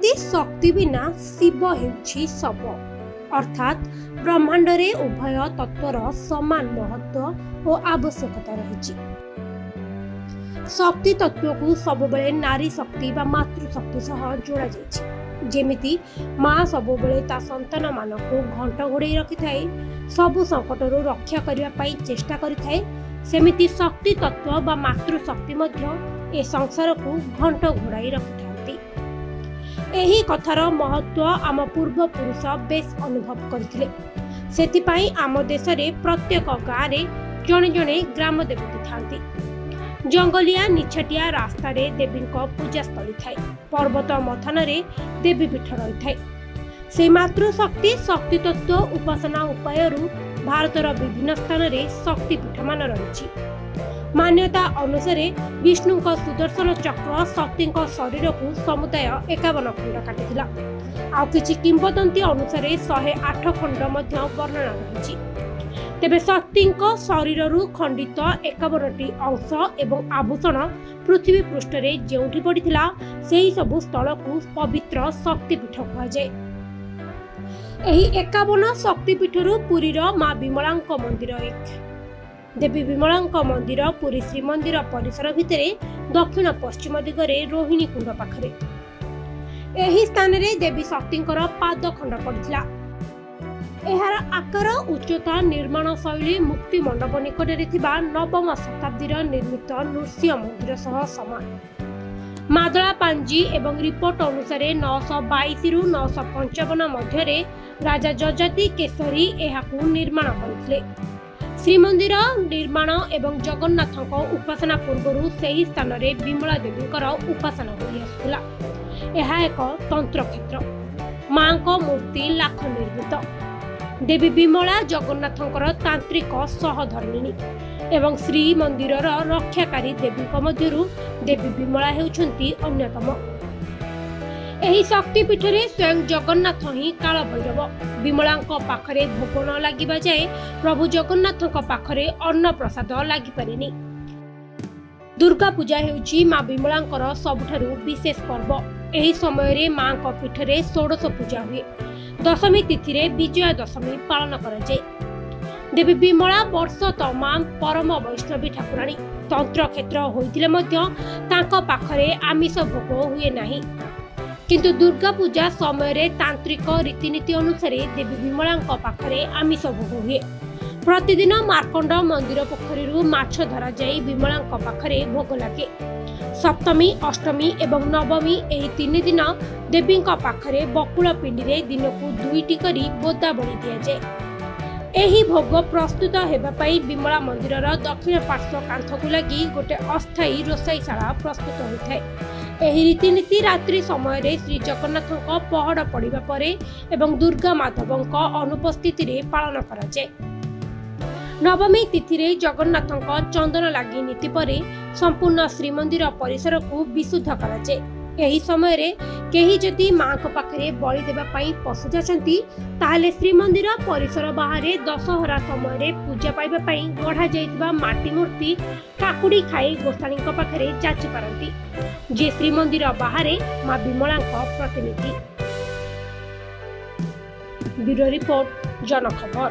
କୁହନ୍ତି, ଶକ୍ତି ବିନା ଶିବ ହେଉଛି ଶବ। ଅର୍ଥାତ୍ ବ୍ରହ୍ମାଣ୍ଡରେ ଉଭୟ ତତ୍ତ୍ୱର ସମାନ ମହତ୍ତ୍ୱ ଓ ଆବଶ୍ୟକତା ରହିଛି। ଶକ୍ତି ତତ୍ତ୍ୱକୁ ସବୁବେଳେ ନାରୀ ଶକ୍ତି ବା ମାତୃଶକ୍ତି ସହ ଯୋଡ଼ାଯାଇଛି। ଯେମିତି ମା ସବୁବେଳେ ତା ସନ୍ତାନମାନଙ୍କୁ ଘଣ୍ଟ ଘୋଡ଼େଇ ରଖିଥାଏ, ସବୁ ସଙ୍କଟରୁ ରକ୍ଷା କରିବା ପାଇଁ ଚେଷ୍ଟା କରିଥାଏ, ସେମିତି ଶକ୍ତି ତତ୍ତ୍ୱ ବା ମାତୃଶକ୍ତି ମଧ୍ୟ ଏ ସଂସାରକୁ ଘଣ୍ଟ ଘୋଡ଼ାଇ ରଖିଥାନ୍ତି। ଏହି କଥାର ମହତ୍ତ୍ୱ ଆମ ପୂର୍ବପୁରୁଷ ବେଶ୍ ଅନୁଭବ କରିଥିଲେ। ସେଥିପାଇଁ ଆମ ଦେଶରେ ପ୍ରତ୍ୟେକ ଗାଁରେ ଜଣେ ଜଣେ ଗ୍ରାମ ଦେବତୀ ଥାନ୍ତି। ଜଙ୍ଗଲିଆ ନିଛାଟିଆ ରାସ୍ତାରେ ଦେବୀଙ୍କ ପୂଜାସ୍ଥଳୀ ଥାଏ। ପର୍ବତ ମଥାନରେ ଦେବୀ ପୀଠ ରହିଥାଏ। ସେଇ ମାତୃଶକ୍ତି, ଶକ୍ତି ତତ୍ତ୍ୱ ଉପାସନା ଉପାୟରୁ ଭାରତର ବିଭିନ୍ନ ସ୍ଥାନରେ ଶକ୍ତିପୀଠମାନ ରହିଛି। ମାନ୍ୟତା ଅନୁସାରେ ବିଷ୍ଣୁଙ୍କ ସୁଦର୍ଶନ ଚକ୍ର ଶକ୍ତିଙ୍କ ଶରୀରକୁ ସମୁଦାୟ 51 ଖଣ୍ଡ କାଟିଥିଲା। ଆଉ କିଛି କିମ୍ବଦନ୍ତୀ ଅନୁସାରେ 108 ଖଣ୍ଡ ମଧ୍ୟ ବର୍ଣ୍ଣନା ରହିଛି। ତେବେ ଶକ୍ତିଙ୍କ ଶରୀରରୁ ଖଣ୍ଡିତ 51ଟି ଅଂଶ ଏବଂ ଆଭୂଷଣ ପୃଥିବୀ ପୃଷ୍ଠରେ ଯେଉଁଠି ପଡ଼ିଥିଲା, ସେହି ସବୁ ସ୍ଥଳକୁ ପବିତ୍ର ଶକ୍ତିପୀଠ କୁହାଯାଏ। ଏହି 51 ଶକ୍ତିପୀଠରୁ ପୁରୀର ମା ବିମଳାଙ୍କ ମନ୍ଦିର ଏକ। ଦେବୀ ବିମଳାଙ୍କ ମନ୍ଦିର ପୁରୀ ଶ୍ରୀମନ୍ଦିର ପରିସର ଭିତରେ ଦକ୍ଷିଣ ପଶ୍ଚିମ ଦିଗରେ ରୋହିଣୀ କୁଣ୍ଡ ପାଖରେ। ଏହି ସ୍ଥାନରେ ଦେବୀ ଶକ୍ତିଙ୍କର ପାଦ ଖଣ୍ଡ ପଡ଼ିଥିଲା। ଏହାର ଆକାର, ଉଚ୍ଚତା, ନିର୍ମାଣ ଶୈଳୀ ମୁକ୍ତି ମଣ୍ଡପ ନିକଟରେ ଥିବା ନବମ ଶତାବ୍ଦୀର ନିର୍ମିତ ନୃସିଂହ ମନ୍ଦିର ସହ ସମାନ। ମାଦଳା ପାଞ୍ଜି ଏବଂ ରିପୋର୍ଟ ଅନୁସାରେ 922ରୁ 955 ମଧ୍ୟରେ ରାଜା ଯଯାତି କେଶରୀ ଏହାକୁ ନିର୍ମାଣ କରିଥିଲେ। ଶ୍ରୀମନ୍ଦିର ନିର୍ମାଣ ଏବଂ ଜଗନ୍ନାଥଙ୍କ ଉପାସନା ପୂର୍ବରୁ ସେହି ସ୍ଥାନରେ ବିମଳା ଦେବୀଙ୍କର ଉପାସନା ହୋଇ ଆସୁଥିଲା। ଏହା ଏକ ତନ୍ତ୍ରକ୍ଷେତ୍ର। ମାଙ୍କ ମୂର୍ତ୍ତି ଲାଖ ନିର୍ମିତ। ଦେବୀ ବିମଳା ଜଗନ୍ନାଥଙ୍କର ତାନ୍ତ୍ରିକ ସହଧର୍ମିଣୀ ଏବଂ ଶ୍ରୀମନ୍ଦିରର ରକ୍ଷାକାରୀ ଦେବୀଙ୍କ ମଧ୍ୟରୁ ଦେବୀ ବିମଳା ହେଉଛନ୍ତି ଅନ୍ୟତମ। ଏହି ଶକ୍ତିପୀଠରେ ସ୍ୱୟଂ ଜଗନ୍ନାଥ ହିଁ କାଳଭୈରବ। ବିମଳାଙ୍କ ପାଖରେ ଭୋଗ ନ ଲାଗିବା ଯାଏ ପ୍ରଭୁ ଜଗନ୍ନାଥଙ୍କ ପାଖରେ ଅନ୍ନପ୍ରସାଦ ଲାଗିପାରେନି। ଦୁର୍ଗା ପୂଜା ହେଉଛି ମା ବିମଳାଙ୍କର ସବୁଠାରୁ ବିଶେଷ ପର୍ବ। ଏହି ସମୟରେ ମାଙ୍କ ପୀଠରେ ଷୋଡ଼ଶ ପୂଜା ହୁଏ। ଦଶମୀ ତିଥିରେ ବିଜୟା ଦଶମୀ ପାଳନ କରାଯାଏ। ଦେବୀ ବିମଳା ବର୍ଷ ତମାମ ପରମ ବୈଷ୍ଣବୀ ଠାକୁରାଣୀ। ତନ୍ତ୍ରକ୍ଷେତ୍ର ହୋଇଥିଲେ ମଧ୍ୟ ତାଙ୍କ ପାଖରେ ଆମିଷ ଭୋଗ ହୁଏ ନାହିଁ। କିନ୍ତୁ ଦୁର୍ଗା ପୂଜା ସମୟରେ ତାନ୍ତ୍ରିକ ରୀତିନୀତି ଅନୁସାରେ ଦେବୀ ବିମଳାଙ୍କ ପାଖରେ ଆମିଷ ଭୋଗ ହୁଏ। ପ୍ରତିଦିନ ମାର୍କଣ୍ଡ ମନ୍ଦିର ପୋଖରୀରୁ ମାଛ ଧରାଯାଇ ବିମଳାଙ୍କ ପାଖରେ ଭୋଗ ଲାଗେ। ସପ୍ତମୀ, ଅଷ୍ଟମୀ ଏବଂ ନବମୀ ଏହି 3 ଦିନ ଦେବୀଙ୍କ ପାଖରେ ବକୁଳ ପିଣ୍ଡିରେ ଦିନକୁ ଦୁଇଟି କରି ବୋଦାବଳି ଦିଆଯାଏ। ଏହି ଭୋଗ ପ୍ରସ୍ତୁତ ହେବା ପାଇଁ ବିମଳା ମନ୍ଦିରର ଦକ୍ଷିଣ ପାର୍ଶ୍ୱ କାନ୍ଥକୁ ଲାଗି ଗୋଟେ ଅସ୍ଥାୟୀ ରୋଷେଇଶାଳା ପ୍ରସ୍ତୁତ ହୋଇଥାଏ। ଏହି ରୀତିନୀତି ରାତ୍ରି ସମୟରେ ଶ୍ରୀ ଜଗନ୍ନାଥଙ୍କ ପହଡ଼ ପଡ଼ିବା ପରେ ଏବଂ ଦୁର୍ଗା ମାଧବଙ୍କ ଅନୁପସ୍ଥିତିରେ ପାଳନ କରାଯାଏ। ନବମୀ ତିଥିରେ ଜଗନ୍ନାଥଙ୍କ ଚନ୍ଦନ ଲାଗି ନୀତି ପରେ ସମ୍ପୂର୍ଣ୍ଣ ଶ୍ରୀମନ୍ଦିର ପରିସରକୁ ବିଶୁଦ୍ଧ କରାଯାଏ। ଏହି ସମୟରେ କେହି ଯଦି ମାଙ୍କ ପାଖରେ ବଳି ଦେବା ପାଇଁ ପଶୁ ଯାଛନ୍ତି, ତାହେଲେ ଶ୍ରୀମନ୍ଦିର ପରିସର ବାହାରେ ଦଶହରା ସମୟରେ ପୂଜା ପାଇବା ପାଇଁ ଗଢ଼ାଯାଇଥିବା ମାଟି ମୂର୍ତ୍ତି କାକୁଡ଼ି ଖାଇ ଗୋସାଣୀଙ୍କ ପାଖରେ ଯାଚି ପାରନ୍ତି, ଯିଏ ଶ୍ରୀମନ୍ଦିର ବାହାରେ ମା ବିମଳାଙ୍କ ପ୍ରତିନିଧି। Bureau report, ଜନଖବର।